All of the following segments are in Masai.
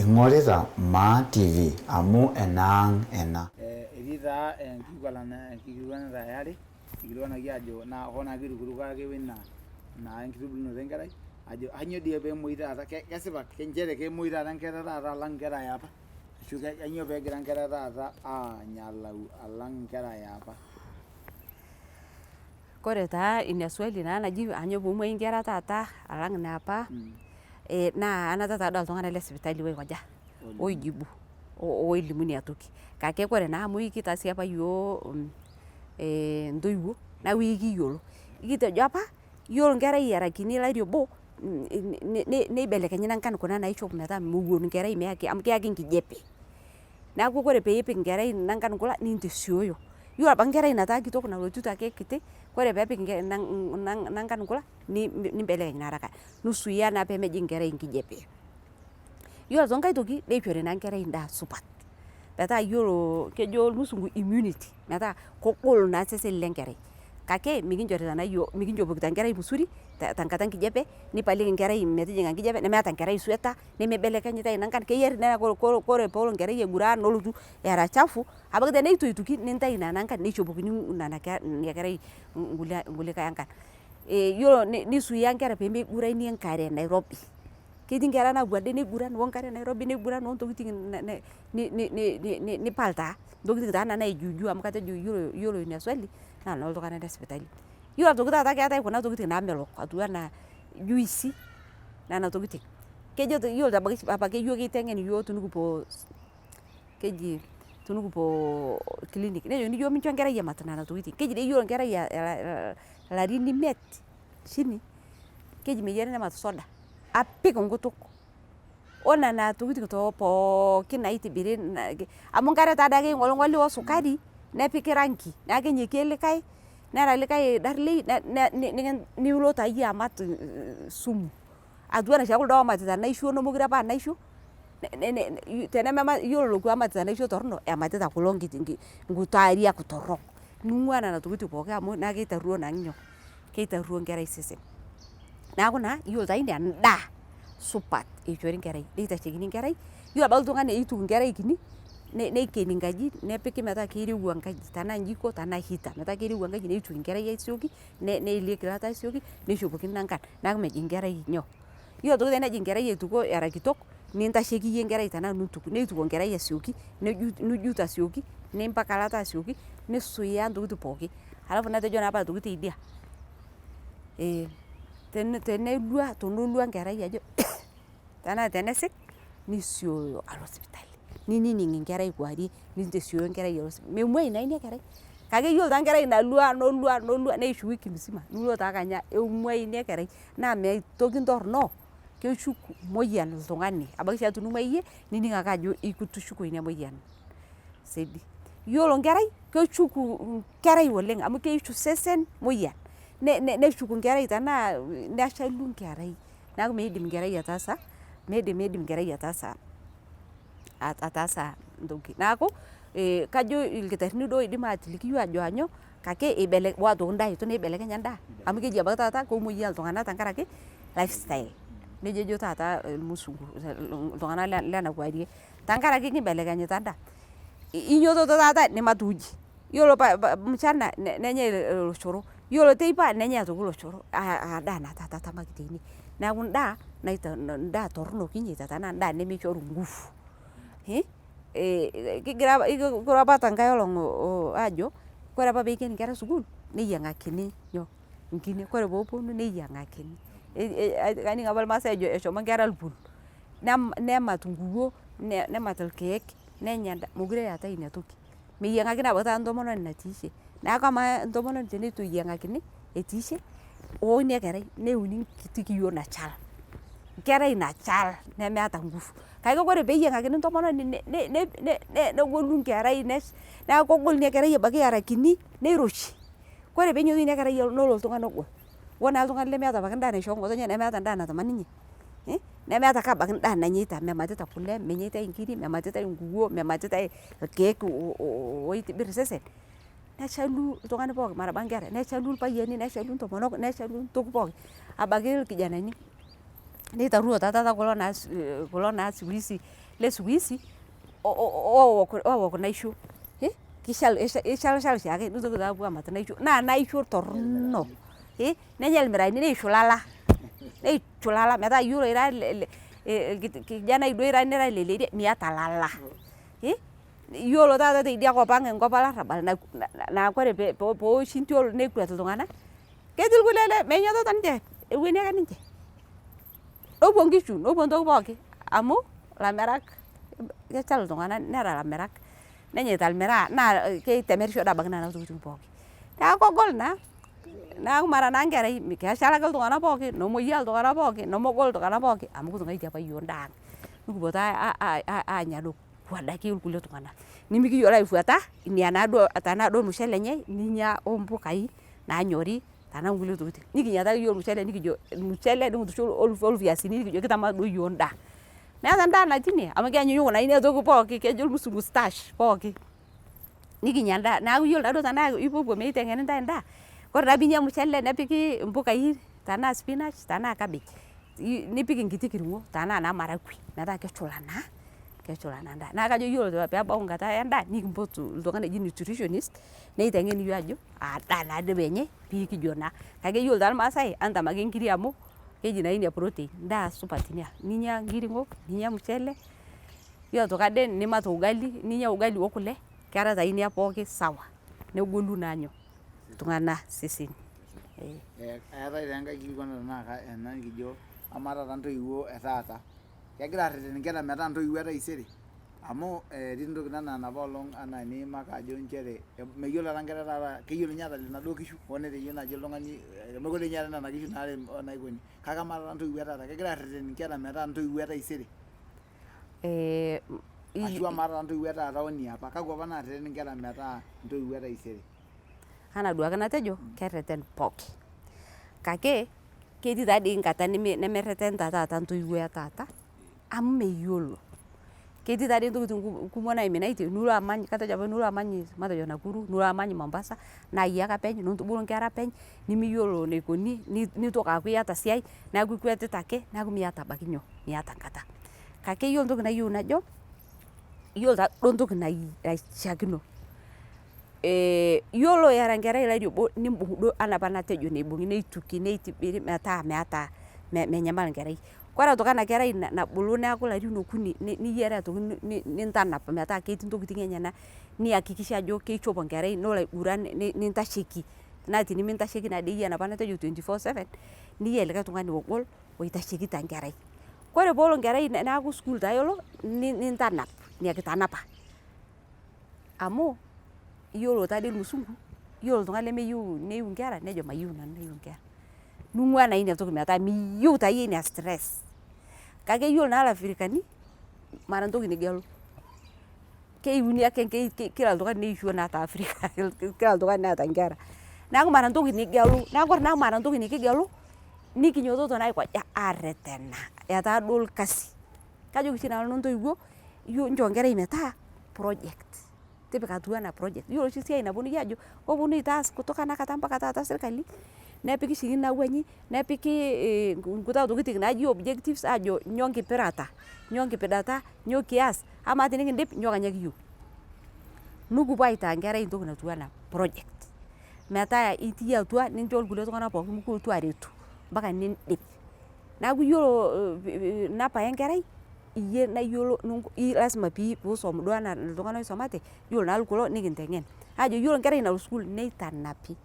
Ing'orita Maa TV amu enaang' ena. Etii taa enkikilikuanata e are, ikilikuanaki aajo naa hoo naa kirukuruko ake weina naa enkitubulunoto enkerai ajo kainyoo dii peemuoi taata, kesipa nchere kemuoi taata nkera taata alang inkera e apa ashu kainyoo peegira nkera taata aanyalau alang inkera e apa? Kore taa ina swali naa naji anyoo peemuai inkera taata alang ineapa, naa anata taduo iltung'anak le sipitali oikoja, oijibu, oilimu ina toki. Kake kore naa amu kitaasi apa iyiook intoiwuo, neeku ekiyiolo. Kitejo apa, iyiolo enkerai era kini olari obo, neibelekenyi nankan kuna naishop metaa mewuon enkerai amu keyaki enkijape. Neeku ore piipik enkerai nankan kulak nintasioyo. Iyiolo abaki enkerai nataa kitok naloitito ake kiti, ore peepik nankan nkulak, nimbelekeny naa haraka. Nisuia naa pemejing enkerai enkijape. Iyiolo aitoki nkae toki, neishori naa enkerai endaa supat. Metaa iyiolo kejo irmusungu immunity metaa kegol naa osesen lenkerai. Kake mikinchorita naa iyiok, mikinchopokita enkerai msuri tenkata enkijape, nipaliki enkerai metijing'a enkijape nemeeta enkerai esweta, nemibelekenyitae nankan, keyiari naa ore peelo enkerai aiguran nelotu era chafu, abaki teneitu eituki, nintayu nena ankan nishopokini ina kerai nkulikae ankan. Iyiolo nisuia nkera pemeiguranie enkare nairobi. Ketii nkera napuo ade niguran wenkare nairobi, niguran ontokitin nipal taa, ntokitin taa nena najuujuu amu katejo iyiolo ina swali naa enoltung'anak le sipitali. Iyiolo aitoki taata keetae kuna tokitin naamelok atiu enaa juisi, nena tokitin. Kejo iyiolo apake yiok kiteng'en iyiok tenikipuo keji tenikipuo clinic nejokini iyiok mincho enkerai emat nena tokitin. Keji dii iyiolo enkerai ilarin imiet chini, keji meyiare nemat soda apik enkutuk o nena tokitin pookin naitibiri amu nkare taadake ing'oling'oli o sukari nepiki rangi neeku kenyokie likae nera likae darlei nilo taa iyie amat sumu. Atiu enaa oshiake kuldo oomatita enaisho nemekure apa aa enaisho, iyiolo lokua omatita enaisho torrono, ematita kulo nkuti ariak torrok. Ning'ua nena tokitin pooki amu neeku keitarruo naa nyoo, keitarruo enkerai osesen. Neeku naa iyiolo taa ina endaa supat eishori enkerai, neitashekini enkerai, iyiolo abaki oltung'ani eituku enkerai kini, neikeni enkaji nepiki metaa keirowua enkaji tenaa njiko tenaa heater metaa keirowua enkaji neituki enkerai asioki, neelieki ilata asioki, neishopokini nankan neeku mejing enkerai nyoo. Iyiolo aitoki tenejing enkerai aitukuo era kitok, nintasheki iyie enkerai tenaa nintuku, neituku enkerai asioki, nijut asioki, nimpaka ilata asioki, nisuiyaa ntokitin pooki. Alafu natejo naa apa aitoki teidia, tenelua enkerai ajo tenaa tenesik, nisioyo alo sipitali. Ninining enkerai kewarie, nintasioyo enkerai alo sipitali. Memuoi naa ina kerai. Kake iyiolo taa enkerai nalua nolua nolua neishu wiki mzima nilo taa kenya emuoi ina kerai. Naa mee toki torrono, keshuk moyian oltung'ani. Ebaiki oshiake tenimuoi iyie, nining ake ajo kitushuko ina moyian saidi. Iyiolo enkerai, keshuku enkerai oleng amu keishu osesen moyian, neshuk enkerai tenaa neshalu enkerai. Neeku meidim enkerai ataasa, meidim enkerai ataasa ntoki. Neeku kajo ilkitarrini duo oidim atiliki iyiok ajo anyoo kake ore aitoki endaa eitu naa eibelekenya endaa amu keji ebaiki taata kemuoyiaa iltung'anak tenkaraki lifestyle. Neija ejo taata irmusungu iltung'anak lena kuarie. Tenkaraki kimbelekenyita endaa. Inyototo taata nimat uji, iyiolo mchana nenyai oloshoro, iyiolo teipa nenyai aitoki oloshoro aa endaa naa taata itamaki teine. Neeku endaa endaa torrono kinyaita tenaa endaa nemeishoru nguvu. Kigira kiro apa tenkae olong aajo kore apa peiken inkera sukuul neyiang'akini nyoo, enkine, kore peeponu neyiang'akini. Kaning apa irmaasai ejo eshomo inkera ilpul, nemat inkuruo, nemat irkeek, nenya endaa, mekure eetae ina toki. Meyiang'akini abaki taata entomononi natiishe. Neeku amaa entomononi teneitu eyiang'akini etiishe o ina kerai neyiuni enkiti kiyioni nachal, enkerai nachal nemeeta nguvu. Kake ore peeyiang'akini entomononi negolu enkerai neeku kegol ina kerai abaki era kini neiroshi. Kore peenyototo ina kerai nelo oltung'ani ogol. Hoo naa oltung'ani lemeeta abaki endaa naishoo ng'otonye nemeeta endaa natama ninye, nemeeta ake abaki endaa nanyaita, mematita kule, menyaitai inkiri, mematitae inkuruo, mematitae irkeek oitibirr isesen, neshalu iltung'ani pooki manabo inkera, neshalu irpayiani, neshalu intomonok, neshalu ntoki pooki abaki irkijanani. Neitarruo taa taata kulo naa kulo naa siku hizi. le siku hizi oowok naisho, ishalishal oshiake nitoki taa apuo amat naisho naa naisho torrono, nenyai irmiraani neishu ilala, neishu ilala metaa iyiolo ira irkijanai duo ira nira leleria miata ilala. Iyiolo taata teidia kop ang' enkop olarrabal naa kore peoshi entiol nekuet iltung'anak, ketii irkulie lemenyototo ninche, ewueni ake ninche, nepuo nkishu nepuo ntoki pooki amu ilamirak, keshal iltung'anak nera ilamirak, nenyaita ormiraa naa keitemerisho dii abaiki nena tokitin pooki. Neeku kegol naa, neeku mara naa nkerai, keshal ake iltung'anak pooki, nemoyiaa iltung'anak pooki, nemegol iltung'anak pooki amu kitung'aitie apa iyiok endaa ang', nikipuo taa aanya nekua daiki orkulie tung'anak nimikiyiolo aifuata ina naaduo tenaa duo ormushele enyai ninya ompukai naanyori tenaa nkulie tokitin. Nikinya taake iyiok ormushele nikijo ormushele nikintushul orviasini nikijo kitama doi iyiok endaa. Meeta endaa natii ine amu kenyunyuk naa ina toki pooki, kejo irmusungu starch pooki. Nikinya endaa, neeku iyiolo naaduo tenaa ipuopuo meiteng'eni intae endaa, kore naa piinya ormushele nepiki impukai tenaa spinach tenaa cabbage, nipik enkiti kirng'o tenaa naa maragwe metaa keshula naa, keshula naa endaa. Neeku kajo iyiolo peebau enkata endaa nikimpotu oltung'ani oji nutritionist neiteng'en iyiok ajo aa daa naadoi enyai piikijo naa. Kake iyiolo taa irmaasai entam ake inkiri amu keji naa ina protein, endaa supat ina, ninya nkiring'o, ninya ormushele, iyiolo aitoki ade nimat ugali, ninya ugali o kule, kera taa ina pooki sawa negolu naa nyoo, iltung'anak iseseni. Eetae taa enkae kilikwanata naa ena nikijo amaa taata intoiwuo e taata kegira arreten inkera metaa intoiwuo e taisere? Amu etii intokitin anaa enapa olong anaa eniimaka ajo nchere meyiolo taata inkera e taata keyiolo ninye atalep inaduo kishu hoo neteyieng naaji oltung'ani mekure ninye eetae nena kishu naikoni kake amaa taata intoiwuo e taata kegira arreten inkera metaa intoiwuo e taisere? Ashu amaa taata intoiwuo e taata oniapa kakwa apa naarreten inkera metaa intoiwuo e taisere? Anaa duake natejo kerreten pooki kake ketii taa dii nkata nemerretenta taata intoiwuo e taata amu meyiolo. Ketii taa dii ntokitin kumok naiminatie nilo amany, katejo apa nilo amany matejo Nakuru, nilo amany Mombasa naa iyie ake openy nintubulu inkera openy nimiyiolo enaikoni nitoki aaku iyata siai neeku ikwetita ake neeku miata abaiki nyoo, miata enkata. Kake iyiolo entoki nayieu najo, iyiolo taaduo entoki naishiakino, iyiolo era enkerai olari obo nimbung duo enaa apa enatejo enaibung'i neituki neitibiri metaa meeta, menyamal enkerai. Kore aitoki ena kerai nabulu neeku ilarin okuni niyiare aitoki nintanap metaa ketii intokiting enyenak niyakikisha ajo keishopo enkerai nelo aiguran nintasheki. Naa tenimintasheki naadii iyie enapa natejo 24/7 niyia likae tung'ani ogol oitashekita enkerai. Kore peelo enkerai neeku sukuul taa elo nintanap ina kitanapa amu iyiolo taadii irmusungu, iyiolo oltung'ani lemeyieu neiu inkera nejo mayieu nanu naiu inkera. Ning'waa naa ina toki metaa miyieu taa iyie ina stress. Kake iyiolo naa ilafrikani mara entoki nigelu. Keiuni ake kila oltung'ani neisho naa te Africa kila oltung'ani neeta inkera. Neeku mara entoki nigelu. Neeku ore naa mara entoki nikigelu nikinyototo naa aikoja, arretena etaa duo orkasi. Kajoki oshi nanu intoiwuo, nchoo enkerai metaa project. Tipika atua ena project. Iyiolo oshi esiai naponunui aajo oponunui aitaas kutoka enakata mpaka taata sirkali, nepiki oshi inawuang'ie, nepiki nkuti tokitin naaji objectives aajo nyoo nkipirata, nyoo nkipidata, nyoo kias, amaa tenikindip nyoo kenya kiyieu. Nikipuo aitaa enkerai entoki natiu enaa project. Metaa itii atua nincho irkulie tung'anak pookin mikiotu aretu mpaka nindip. Neeku iyiolo inapa enkerai, iyie nayiolo lazima piisom duo enaa iltung'anak oisumate, iyiolo naa kulo nikinteng'en. Aajo iyiolo enkerai nalo sukuul neitanapi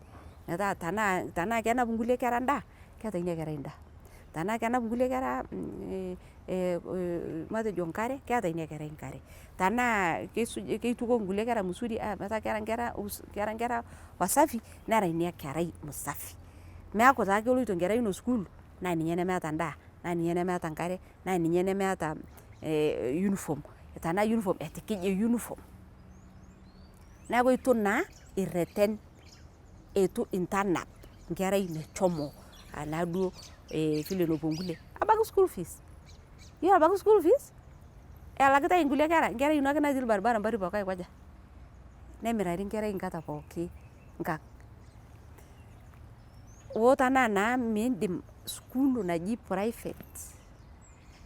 metaa tenaa kenap inkulie kera endaa, keeta ina kerai endaa. Tenaa kenap inkulie kera matejo enkare, keeta ina kerai enkare. Tenaa keituko nkulie kera musuri metaa kera inkera wasafi, nera ina kerai msafi. Meeku taa keloito enkerai ino sukuul naa ninye nemeeta endaa, naa ninye nemeeta enkare, naa ninye nemeeta uniform. Tenaa uniform etikije uniform. Neeku eitu naa irreten, eitu intanap enkerai meshomo anaa duo vile nepuo nkulie. Ebaiki school fees, iyiolo ebaiki school fees elakitae inkulie kera, enkerai ino ake natii orbaribara mparipo aikoja, nemirari enkerai enkata pooki enkang. Hoo tenaa naa miindim sukuul naji private.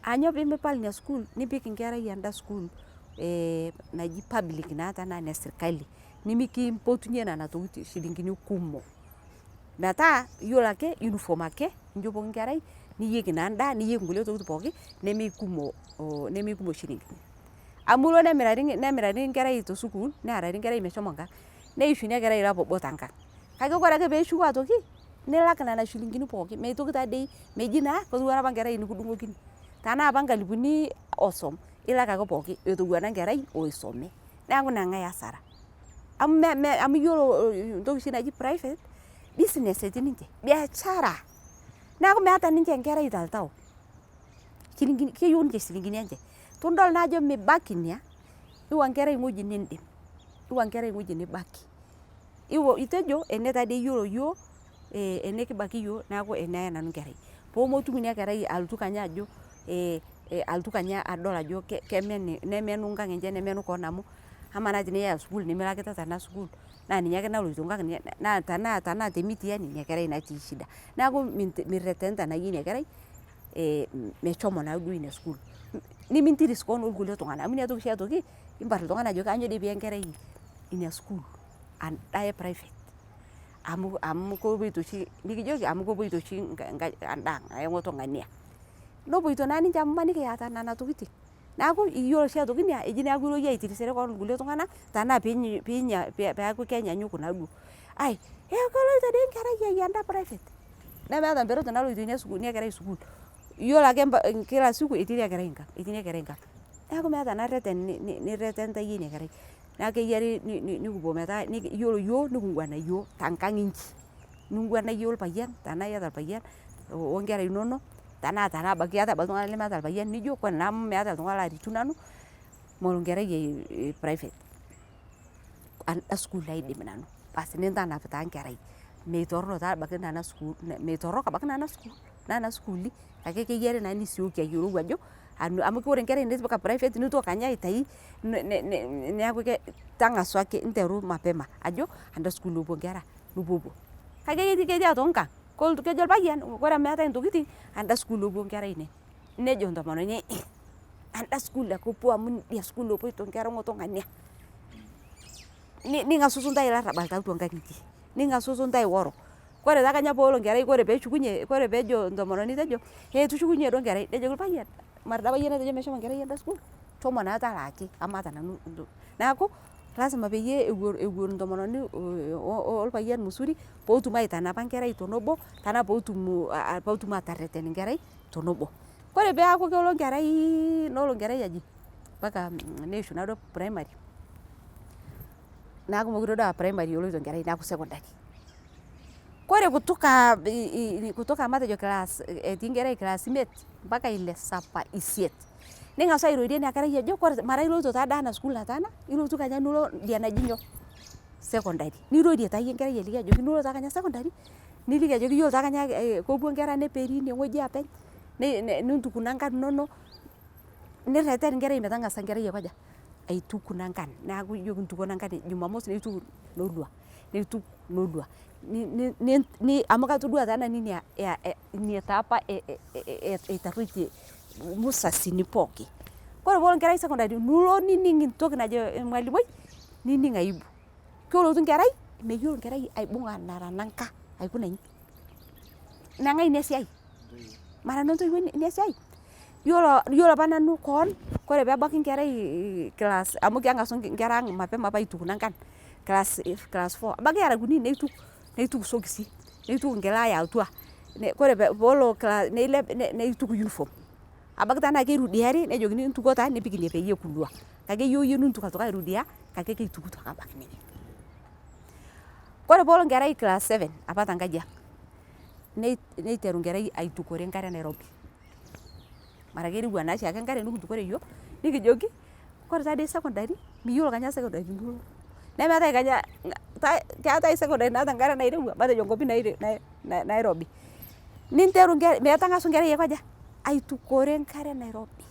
Anyo pimipal ina sukuul nipik enkerai enda sukuul naji public naa tanaa ene sirkali nimikimpotunye nena tokiting ishilingini kumok. Metaa iyiolo ake uniform ake inchopoki enkerai, niyieki naa endaa, niyieki nkulie tokiting pooki nemekumok nemekumok ishilingini. Amu ilo nemiratini enkerai tesukuul, nearari enkerai meshomo enkang'. Neishu ina kerai olapa obo tenkang'. Kake ore ake peeshuko aitoki, nilak nena shilingini pooki, meitoki tadii meji naa ketowuana apa enkerai nikidung'okini. Tenaa apa nkalifuni osom, ilak ake pooki etowuana enkerai oisome. Neeku neng'ae asara? Amu amu iyiolo entoki oshi naji private, business etii ninche, biashara. Neeku meeta ninche enkerai toltau. Shilingini, keyieu ninche ishilingini enche. Tenidol naa ajo mibaki ina, iwa enkerai ewueji niindim, iwa enkerai ewueji nibaki. Iwa itejo ene taadei iyiolo iyiok ene kibaki iyiok neeku ene aya nanu enkerai. Peemetum ina kerai alotu kenya ajo alotu kenya adol ajo kemen, nemenu enkang enye nemenu koon amu amaa naa teniya sukuul nemilakitata ena sukuul naa ninye ake naloito enkang naa tenaa te mitihani ina kerai natii shida. Neeku mirretenita naa iyie ina kerai meshomo naaduo ina sukuul. Nimintiris koon orkulie tung'anak amu ina toki oshi aitoki imbarr iltung'anak ajoki kanyoo dii piiya enkerai ina sukuul enda e private amu kepoito oshi nikijoki amu kepoito oshi endaang' ng'oto ng'ania. Nepoito naa ninche amu imaniki eeta nena tokiting. Neeku iyiolo sii aitoki ina eji neeku ilo iyie aitirisere koon irkulie tung'anak tenaa peeku kenyanyuk naaduo. Ai keloito dii enkerai ai enda private nemeeta mperot naloito ina sukuul, ina kerai sukuul. Iyiolo ake kila siku etii ina kerai enkang', etii ina kerai enkang'. Neeku meeta naa rreten nirretenita iyie ina kerai. Neeku keyiari nekipwo metaa iyiolo iyiok neking'wana iyiok tenkang inchi. Ning'wana iyie orpayian tenaa iyata orpayian o nkera inonok, tenaa abaiki keetae abaiki iltung'anak lemeeta orpayian nijo kore naa amu meeta oltung'ani laretu nanu, malo enkerai ai private. Enda sukuul aidim nanu. Basi nintanap taa enkerai. Meetorrono taa abaiki nena sukuul, meetorrok abaiki nena sukuul, nena sukuuli kake keyiari naa nisioki ayiolou ajo amu ore enkerai nitipika private nitoki kenya aitai neeku tang'asu ake nteru mapema ajo enda sukuul epwo inkera nipuopuo. Kake ketii aitoki nkang kejo orpayian ore amu meetae intokiting enda sukuul epwo inkera ainei. Nejo entomononi ii enda sukuul ake epwo amu idia sukuul epwoito inkera ng'oto ng'ania. Ning'asusu intae ilarrabal tiatwa nkang'itie, ning'asusu intae woro. Kore taa kenya peelo enkerai ore peeshukunye, ore peejo entomononi tejo ee tushukunye duo enkerai nejoki orpayian mara dii apa iyie natejo meshomo enkerai enda sukuul, shomo naa talaaki amu maata nanu. Neeku lazima peyie ewuon intomononi orpayian musuri peetum aitanapa enkerai tenebo tenaa peetum aaterreten enkerai tenebo. Kore peeku kelo enkerai nelo enkerai aji mpaka neishu naaduo primary neeku mekure duo aa primary eloito enkerai neeku secondary. Kore kutoka kutoka matejo class etii enkerai class imiet mpaka ile, saba, isiet ning'as airorie ina kerai ajo mara iloito taadoi ena sukuul nataana ilotu kenya nilo idia naji nyoo, secondary. Nirorie taa iyie enkerai aliki ajoki nilo taa kenya secondary niliki ajoki iyiolo taa kenya kepwo inkera neperi inewueji oopeny nintuku nangan inonok, nirreten enkerai metang'asa enkerai aiko aja, aituku nangan. Neeku ijoki ntuko nangan jumamosi nituku lolua, nituku lolua amu katodua taa nanu ina ina taa opa etarrueitie musasini pooki. Kore peelo enkerai secondary nilo nining entoki najo emwalimui nining aibu. Kelotu enkerai, meyiolo enkerai aibung'a nara nanga aikuna inji. Neng'ae ina siai? Mara enontoiwuoi ina siai? Iyiolo opa nanu koon ore peebaki enkerai class amu keng'asu inkera ang mapema aituku nangan class four ebaiki era kunini neituk, neituk isokisi, neituk enkila e atwa, ore peelo neilep neituk uniform. Ebaiki tenaa keirudiari nejokini ntuko taa nipik ine peyie ekulua. Kake iyieu iyie nintuk aitoki airudia kake keitukito ake ebaiki nejia. Ore peelo enkerai class seven opa tenkaji ang neiteru enkerai aitukore enkare nairobi. Mara keirowua naa oshiake enkare nekintukore iyiok, nikijoki kore taadei secondary miyiolo kenya secondary nilo. Nemeetae kenya, keetae secondary naata enkare nairowua matejo nkwapi nairobi. Ninteru metang'asu enkerai aiko aja, aitukore enkare nairobi.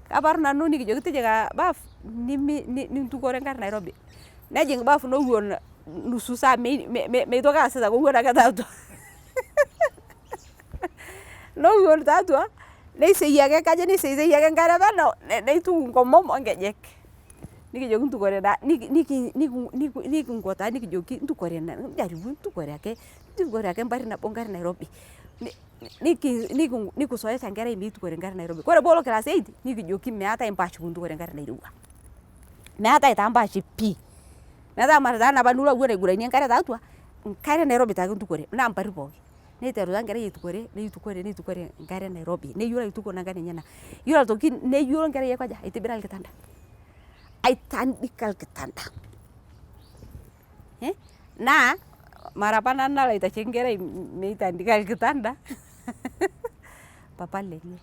Kaparru nanu nikijoki tijing'a baff nintukore enkare nairobi. Nejing baff newuon nusu saa meitoki aasita kewuon ake tiatwa newuon tiatwa. Neiseyie ake kajo neiseyiseyie ake enkare penyo neituku nkomom onkejek. Nikijoki ntukore taa nikinko taa nikijoki ntukore njaribu ntukore ake mparri nabo nkare nairobi. Nikisoesha enkerai meitukore nkare nairobi. Kore peelo class eight nikijoki meatae mpaash puntukore nkare nairewua. Meatae taa mpaash pii. Metaa mara taa napa nilo awuon aiguranie nkare tiatua, nkare nairobi taake intukore naa mparri pooki. Neiteru taa nkerai aitukore, neitukore neitukore nkare nairobi, neyiolo aituko nankan enyena. Iyolo aitoki neyiolo nkerai aikoja, aitibira lkitanda, aitandika lkitanda naa mara apa nanu nalo aitasheki nkerai meitandika lkitanda papa lenye.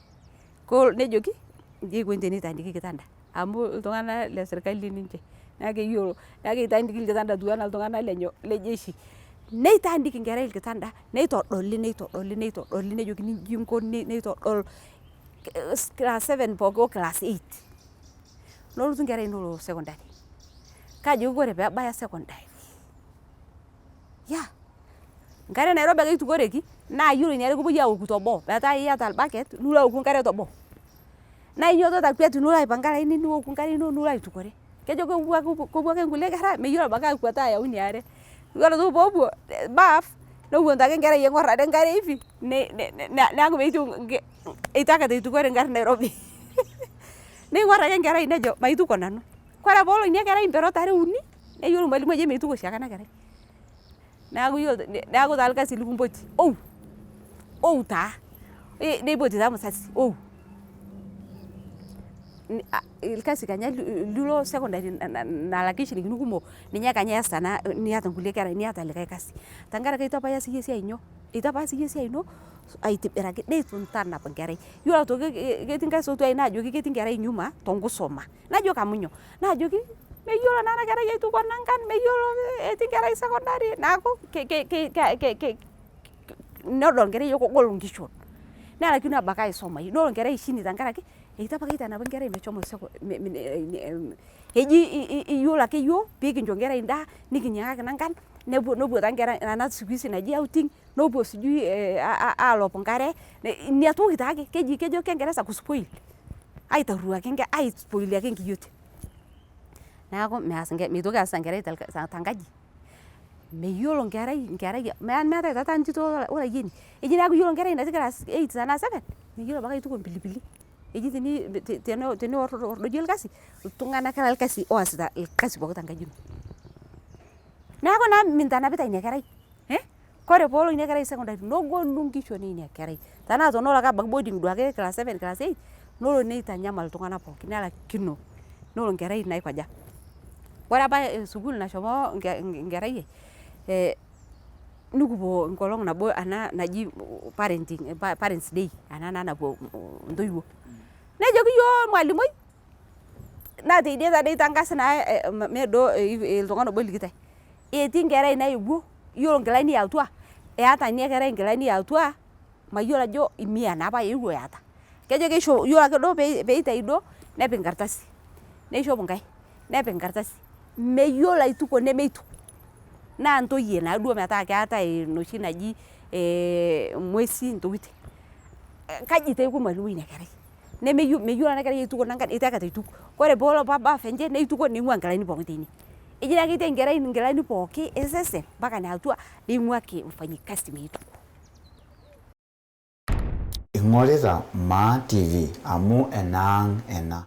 Kolo nejoki inji eikoni teneitandiki lkitanda amu ltung'ana le sirkali ninche naaku keyiolo, naaku keitandiki lkitanda atuwana ltung'ana le nyoo le jeshi. Neitandiki nkerai lkitanda neitodoli neitodoli neitodoli nejokini inji inko neitodol class seven pooki o class eight. Nolotu nkerai nelo sekondari, kaajoki kore peebaya sekondari yaa nkare nairobi ake eitukoreki naa iyolo inia are kepoi aoku teboo metaa iata lbaket nilo aoku nkare teboo. Naa inyototo akwet nilo aipanga laini nioku nkare ino nilo aitukore. Kejo kopuo ake nkule kera meyolo abaki akwata ayau inia are. Iyolo aitoki poopuo baaf newon taake nkerai eing'or ade nkare hivi naaku meitoki eitu aikata eitukore nkare nairobi. Neing'or ake nkerai nejo maituko nanu. Kore peelo inia kerai mperot are uni neyolou lmalimui ajo meituko shaake ana kerai. Naaku iyolo naaku taa lkasi likimpoti ou, ou taa neipoti taa msasi ou. Lkasi kenya lilo sekondari nalaki shilingini kumok ninye kenya iasita naa niata nkule kera niata likae kasi. Tankaraki eitu apa ias iyie siai ino, eitu apa ias iyie siai ino aitibiraki neitu intanap nkerai. Iyolo aitoki ketii nkae sotua ai naajoki ketii nkerai nyuma tenkusoma, najoki amu nyoo, naajoki meyolo naa ana kerai aituko nankan, meyolo etii nkerai sekondari naaku nedol nkerai ajo kogol nkishon. Nelaikino abaki aisomai, nelo nkerai shini tankaraki eitu apake eitanapi nkerai meshomo eji iyolo ake iyiok piikincho nkerai ndaa, nikinyang'aki nankan nepuo taa nkera ana siku hizi naji outing nepuo sijui aalop nkare, inia toki taake keji kejo kingereza kuspoil aitaruo ake aispoilie ake nkiyiotin. Naaku meas meitoki aas nkerai tenkaji, meyolo nkerai meatae taa taata ntito olayieni, eji naaku iyolo nkerai natii class eight tanaa seven meyolo abaki aituko mpilipili. Eji teniworr lordoiye lkasi, ltung'ana ake lelkasi oasita lkasi pooki tenkaji ino. Naaku naa mintanapita inia kerai, kore peelo inia kerai sekondari nogolu nkishon einia kerai tanaa tenelo ake abaki boarding duake class seven, class eight nolo neitanyamal ltung'ana pooki nelakino nelo nkerai naikoja. Kore apa sukuul nashomo nkerai ai nikipuo nkolong' nabo ana naji parenting parents day ana naa napuo ntoiwo. Nejoki iyiok lmalimui naa teidie taadi eitangasa naa mee duo ltung'ani obo elikitae, etii nkerai naewuo iyolo nkilani eatua eata inia kerai nkilani eatua mayolo ajo mia naapa eewuo eata. Kejo keishop iyolo ake duo peitai duo nepik nkartasi, neishop nkae nepik nkartasi, meyolo aituko nemeituk. Naa ntoiye naaduo metaa keatae noshi naji ng'wesi ntokitin. Kaji taa eiko lmalimui inia kerai, meyolo ana kerai aituko nankan eitu aikata eituk. Kore peelo apa baff enche neituko neing'ua nkilani pooki teine. Eji naa keitai nkerai nkilani pooki esesen mpaka neatua neing'uaki mfanyikazi meituko. Ing'orita Maa TV amu enaang' ena.